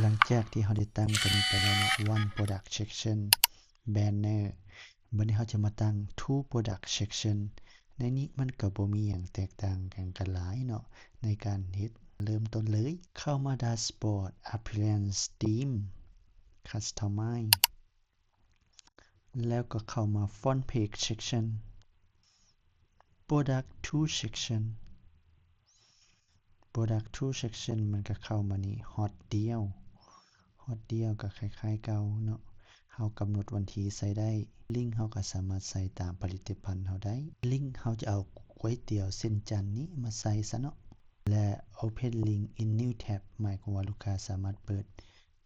ຫຼັງຈາກທີ່ເຮົາໄດ້ຕັ້ງຕົວນີ້ໄປແລ້ວເນາະ One Product Section Banner ບັດນີ້ເຮົາຈະມາຕັ້ງ Two Product Section ໃນນີ້ມັນກໍບໍ່ມີຫຍັງແຕກຕ່າງກັນກັນຫຼາຍເນາະ ໃນການເຮັດເລີ່ມຕົ້ນເລີຍ. ເຂົ້າມາ Dashboard Appearance Theme Customize ແລ້ວກໍເຂົ້າມາ Front Page Section Product Tool Section Product Tool Section ມັນກໍເຂົ້າມານີ້ Hot Deal Hot Deal ກໍຄ້າຍໆເກົ່າເນາະ ເຮົາກຳນົດວັນທີໃສ່ໄດ້ link ເຮົາກໍສາມາດໃສ່ຕາມຜະລິດຕະພັນເຮົາໄດ້ link ເຮົາຈະເອົາກ໋ວຍຕຽວເສັ້ນຈັນນີ້ມາໃສ່ຊະເນາະ ແລະ Open Link in New Tab ໝາຍຄວາມວ່າລູກຄ້າສາມາດເປີດ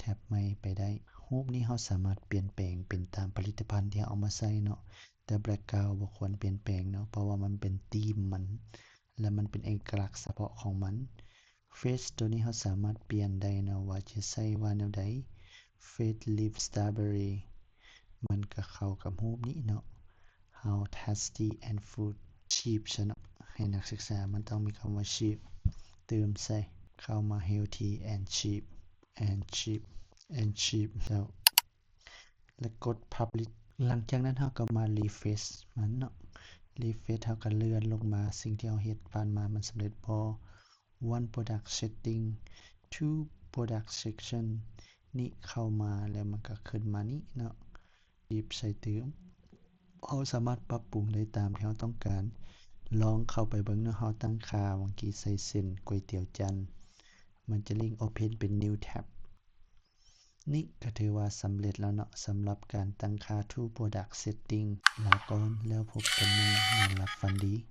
Tab ໃໝ່ໄປໄດ້. ຮູບນີ້ເຮົາສາມາດປ່ຽນແປງເປັນຕາມຜະລິດຕະພັນທີ່ເຮົາເອົາມາໃສ່ເນາະ ແຕ່ background ບໍ່ຄວນປ່ຽນແປງເນາະ ເພາະວ່າມັນເປັນ theme ມັນ ແລະ ມັນເປັນເອກະລັກສະເພາະຂອງມັນ. Face ໂຕນີ້ເຮົາສາມາດປ່ຽນໄດ້ເນາະ ວ່າຈະໃສ່ວ່າແນວໃດ Face Lip Strawberry ມັນກໍເຂົ້າກັບຮູບນີ້ເນາະ How Tasty and Food Cheap ຊະເນາະ ໃຫ້ນັກສຶກສາ ມັນຕ້ອງມີຄຳວ່າ cheap ຕື່ມໃສ່ ເຂົ້າມາ Healthy and Cheap and Cheap and Cheap ແລ້ວ ແລະ ກົດ Publish. ຫຼັງຈາກນັ້ນເຮົາກໍມາ refresh ມັນເນາະ refresh ເຮົາກໍເລື່ອນລົງມາ ສິ່ງທີ່ເຮົາເຮັດຜ່ານມາມັນສຳເລັດບໍ່ One Product Setting Two Product Section ນີ້ເຂົ້າມາ ແລ້ວມັນກໍຂຶ້ນມານີ້ເນາະ ຈີບໃສ່ຕື່ມ ເຮົາສາມາດປັບປຸງໄດ້ຕາມທີ່ເຮົາຕ້ອງການ ລອງເຂົ້າໄປເບິ່ງເນາະ ເຮົາຕັ້ງຄ່າຫວ່າງກີ້ໃສ່ເສັ້ນກ໋ວຍຕຽວຈັນ ມັນຈະ link open ເປັນ New Tab ນີ້ກໍຖືວ່າສຳເລັດແລ້ວເນາະ ສຳລັບການຕັ້ງຄ່າ Two Product Setting. ລາກ່ອນ ແລ້ວພົບກັນໃໝ່ ນອນຫຼັບຝັນດີ.